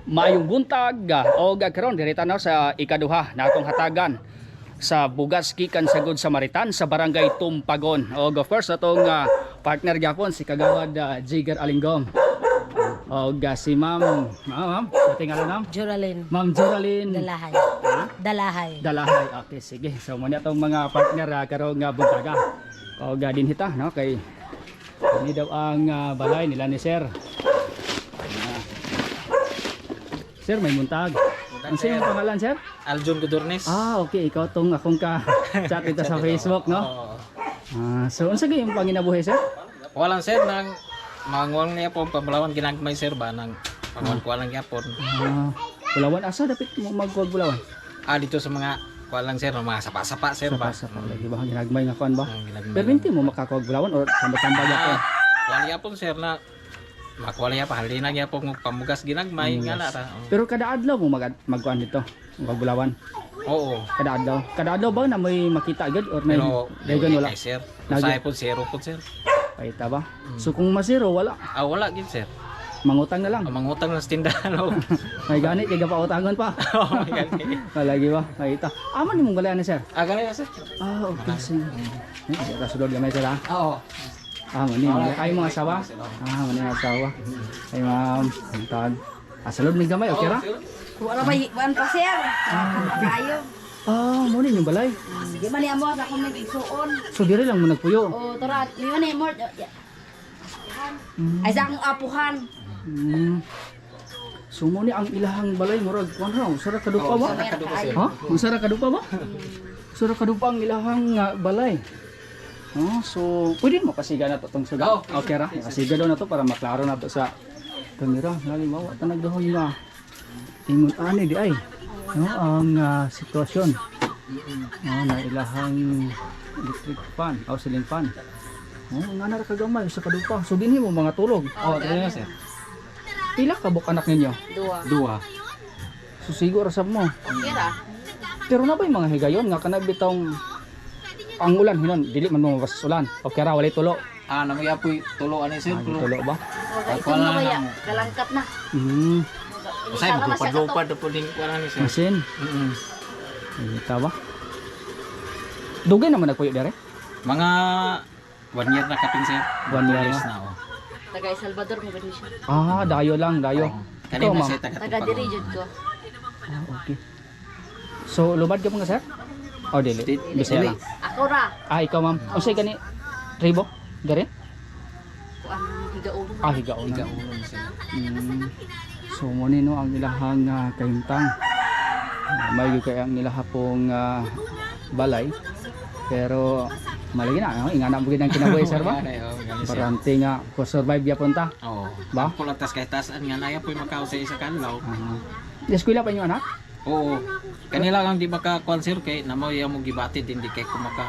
Maayong buntag og karon diri ta sa ikaduha natong hatagan sa bugas gikan sa Good Samaritan sa Barangay Tumpagon. Og of course atong partner gyapon si Kagawad Jigger Alinggong. Og si Ma'am, ma'am, ma'am, ating ngalan, ma'am? Joralyn. Ma'am Joralyn Dalahay. Dalahay. Dalahay. Okay, sige. So muna atong mga partner karong buntaga. Og dinhi ta, no, kay ini daw ang balay nila ni Sir. Ah. Sir, may buntag. Ang sino ang pangalan, sir? Aljon Godornes. Ah, okay. Ikaw tong akong ka chat dito sa Facebook, no? Oo. Ah, so unsa gyud yung panginabuhi, sir? Walang sir nang manguang niya po pamalawan ginagmay sir ba nang panguan ko lang gyapon. Ah, bulawan asa dapit mo magkuwag bulawan? Ah, dito sa mga kuan lang sir, mga sapa-sapa sir ba. Sa lagi ba ginagmay nga kuan ba? Ang ginagmay. Pero hindi mo makakuwag bulawan or tambay-tambay gyapon. Ah, kuan gyapon sir na makuha niya pa halina gyapon ng pamugas ginagmay nga na ra. Oo. Pero kada adlaw mo magkuan dito, magbulan. Oo. Kada adlaw. Kada adlaw ba na may makita agad or may Pero dayon wala? kay sir. Lagi. Usahay po zero po sir. Paita ba? So kung masiro wala, Ah, wala gid sir. mangutang na lang. Ang mangutang ng tindahan oh. May gani kay gapautangon pa. Oo, gani. Malagi ba? Paita. Amo ni mong galayan ni sir. Ah, gani na sir. Ah, okay sige. Eh, ra sulod gamay sir ha. Oo. Ah, mani ay mga asawa. Ah, mani mga asawa. Ay ma'am, ang tag. Ah, sulod ni gamay, okay ra? Wala ba iwan pa sir? Kayo. Ah, mo ni yung balay. Di man ni amo sa akong nagsuon. So dire lang mo nagpuyo. O tara, di man ni mo. Ay sa akong apuhan. So mo ni ang ilahang balay murag kuan ra, usa ra kadupa ba? Sa kadupa sir. Ha? Usa ra kadupa ba? Usa ra kadupa ang ilahang balay. Oh, so pwede mo pasiga na to tong suga. Oo. Okay ra. Pasiga daw na to para maklaro na to sa kamera. Lali mawa tanag dahon nga. Ingon ani di ay. No, ang sitwasyon. No, na ilahang electric fan, o ceiling fan. Oh, nga na ra kagamay sa kadupa. So dinhi mo mga tulog. Oo, dali na sir. Pila ka buk anak ninyo? Dua. Dua. So siguro sab mo. Okay ra. Pero na ba yung mga higayon nga kanang bitong ang ulan hinon dili man mo mabasa sa ulan. Okay ra walay tulo. Ah, namay apoy tulo ani sir. Ay, Tulo. tulo ba? Ito Wala na na kaya mo. kalangkat na. Usay Sara na siya kato. maglupad-lupad po din kuan ani sir. Masin. Mm. Ita ba? Dugay naman nagpuyo dere. Mga one year na kapin sir. One Two year years na. na oh. Taga El Salvador mo gani siya. Ah, dayo lang, dayo. Oo. Ikaw, Kanina ma'am. siya taga Taga diri jud ko. Ah, okay. So lumad ka po nga sir? Oh, dili. Bisaya Dili. lang. Ako ra. Ah, ikaw ma'am. Unsay gani? Tribo? Dere? Kuan higaon. Ah, higaon na. Higaon sir. So mo ni no ang ilahang kahimtang. May gyud kay ang ilaha pong balay. Pero malagi na no? Ingana mo gid ang kinabuhi sir ba? Gani, oh, gani, sir. Parante nga ko survive gyapon ta. Oo. Ba? Ba? Pulang tas kay tasan nga naya po'y makaw sa isa kanlaw. Ah. Eskwela pa inyo anak? Oo. Kanila lang di maka kuan sir kay namo iya mo gibati din di kay kumaka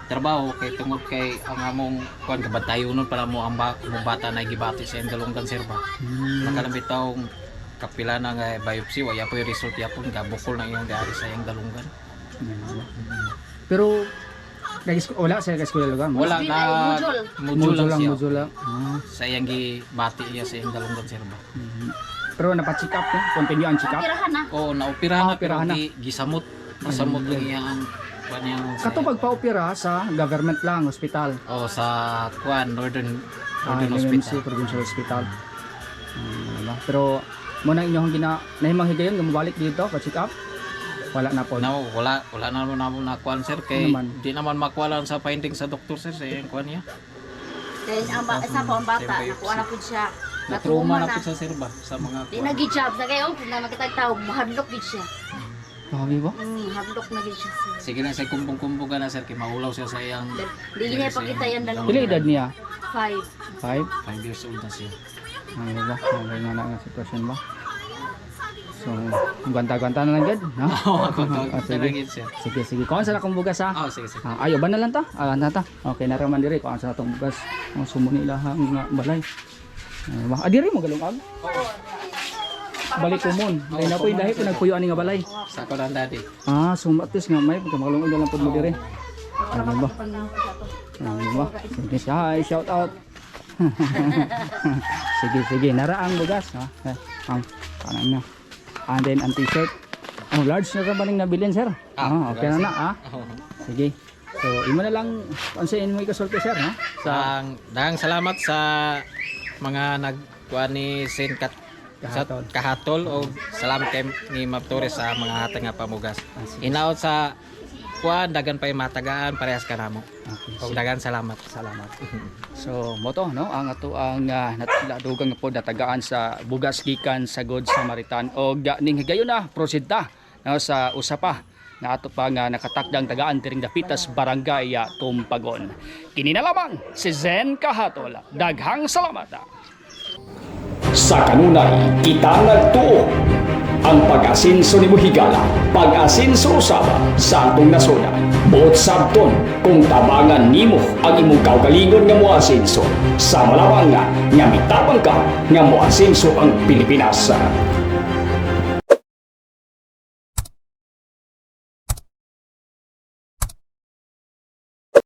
trabaho kay tungod kay ang among kuan kabantayon nun pala mo ang mo bata na gibati sa iyang dalunggan sir ba. Nakalambit taong kapila na nga biopsy waya po yung result yapon gabukol na iyang diari sa iyang dalunggan. Pero wala sa eskwela lugar. Wala Di na na, mujol. mujol Mujol lang lang, siya. mujol lang. Ah. Sa iyang gibati iya sa iyang dalunggan sir ba. Pero napa-check up no? Continue ang check up. Operahan na. Oo, naopera Ah, na pero operahan na. gisamot. Gisamot lang iya ang kuan yang Kato pagpa-opera sa government lang hospital. Oh, sa kuan Northern Ah, Northern NMC Hospital. Provincial Hospital. Diba? Pero mo na inyong gina nahimang higayon nga mobalik dito pa check up. Wala na po. No, wala wala na mo na mo na kuan sir kay Ano naman? di naman makuha sa finding sa doktor sir sa iyang kuan niya. Kay ang isa pa ang bata, Same biopsy. nakuha na pud siya. Na trauma na pud sa sir ba sa mga Di kuan. na gid siya sa kayo na makitag tao, mahadlok gid siya. Grabe ba? Hadlok na gid siya. Sir. Sige na sir, kumbong-kumbong ka na sir kay maulaw siya sa iyang Di niya ipakita yan dalawang. Pila edad niya? 5. 5. 5 years old na siya. Ano ba? Ano nga na ang sitwasyon ba? So, gwanta-gwanta na lang gid, no? Oo, ako to. Ah, sige. Sige sir. Sige, sige. Kuan sa akong bugas ha. Oh, sige sige. Ah, ayo ba na lang ta? Ah, na ta. Okay, naraman diri kuan sa atong bugas. Ang sumuni ilahang nga balay. Ano ba? Ah, diri mo galungag? Balik kumon. Dahil na po'y dahil po nagpuyo ani nga balay. Sa ko lang daddy. Ah, so matis nga may pagkamalungag na lang po mo diri. Ano ba? Ano ba? Sige, hi, shout out. Sige, sige, nara ang bugas ha. Eh, ang kanan niya. And then ang t-shirt. Oh, large na ra ba ning nabilin, sir? Ah, Oh, okay na large. na ah. Sige. So, imo na lang unsa imo ikasulti, sir, ha? Sa ang daghang salamat sa mga nagkuan ni Sen Kat sa Kahatol. kahatol o salamat kay ni Ma'am Torres sa mga hatag nga pamugas. Ah, sige. Inaot sa kuan dagan pay matagaan parehas ka namo. Okay. Og dagan salamat. Salamat. So, mo to no ang ato ang dugang po natagaan sa bugas gikan sa Good Samaritan og ning higayon na proceed ta no, sa usa pa nga ato pa nga nakatakdang tagaan diring Dapitas, Barangay Tumpagon. Kini na lamang si Zen Kahatol. Daghang salamat. Sa kanunay, kita nagtuo. Ang pag-asinso ni Buhigala, pag-asinso usab sa atong nasod. Buot sabton kung tabangan nimo ang imong kaugalingon nga moasinso. Sa malawang nga, nga mitabang ka nga moasinso ang Pilipinas.